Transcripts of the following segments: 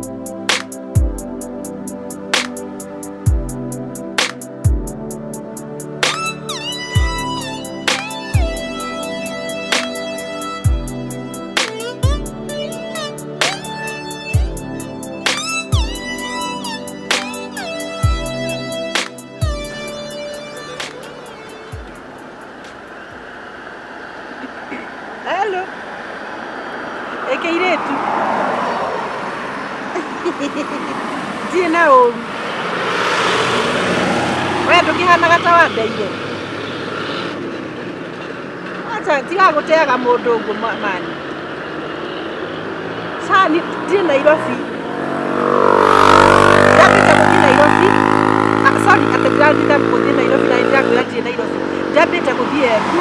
Hello. Ĩkĩirĩtu. Ndirĩ na ũru. We ndũkĩhanaga ta wandeire. Acha tiga gũteaga mũndũ ũguo mani. Cani ndirĩ Nairobi. Ndambĩte gũthiĩ Nairobi. Ah, sorry, atĩ ndĩrathiĩ gũthiĩ Nairobi na nĩndĩrakwĩra ndirĩ Nairobi. Ndambĩte gũthiĩ Embu.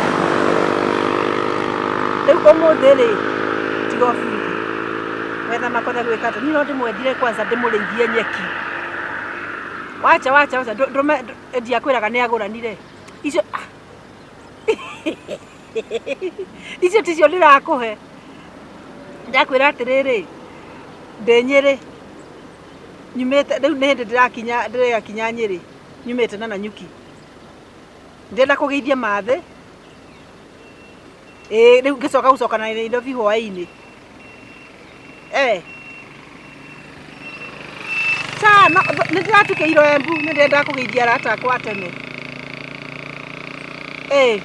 Rĩu ũmũthĩ rĩ, tiga ũbuthi. Gwetha makotha gwĩka atĩa? Niĩ no ndĩmwethire kwanza ndĩmũrĩithie nyeki. Wacha wacha wacha ndiakwĩraga nĩ agũranire. Icio ah. Icio ticio ndĩrakũhe. Ndakwĩra atĩrĩrĩ, ndĩ Nyĩrĩ, nyumĩte rĩu nĩ hĩndĩ ndĩrakinya ndĩrakinya Nyĩrĩ, nyumĩte na Nanyuki. Ndĩrenda kũgeithia mathĩ, ĩĩ rĩu ngĩcoka gũcoka na Nairobi hwaĩ-inĩ. Eh. Ca, no, nĩ ndĩratukĩirwo Embu, nĩ ndĩrenda kũgeithia arata akwa a tene. Ĩĩ.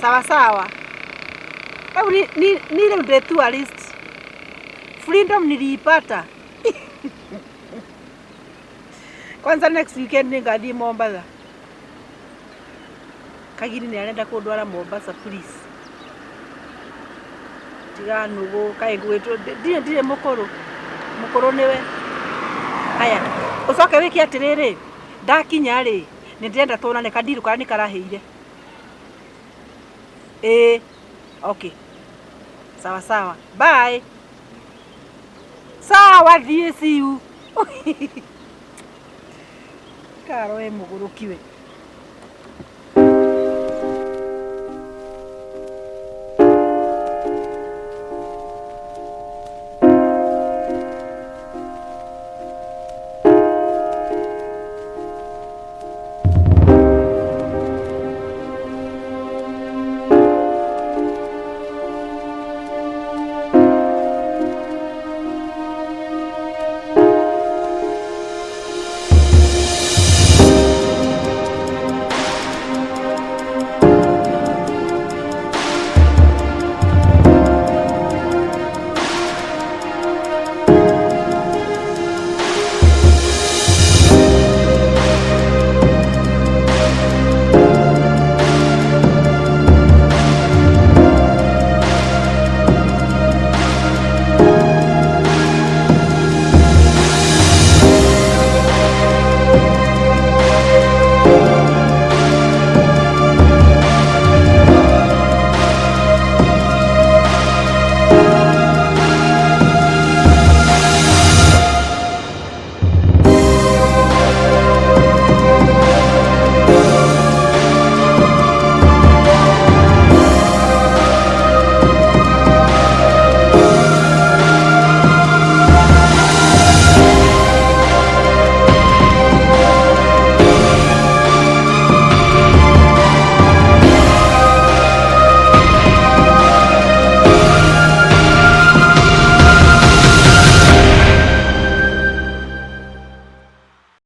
Sawa sawa. Rĩu ni rĩu ndĩ tourist. Freedom niliipata. Kwanza next weekend nĩngathiĩ Mombatha. Kagiri nĩ arenda kũndwara Mombasa please. Tiga nũgũ kaĩ ngwĩtwo ndirĩ ndirĩ mũkũrũ. Mũkũrũ nĩwe. Haya, ũcoke wĩke atĩrĩrĩ, ndakinya rĩ, nĩ ndĩrenda tuonane kandirũ karĩa nĩ karahĩire. Ĩĩ, okay. Sawa sawa. Bye. Sawa thiĩ see you. Karo wĩ mũgũrũki we.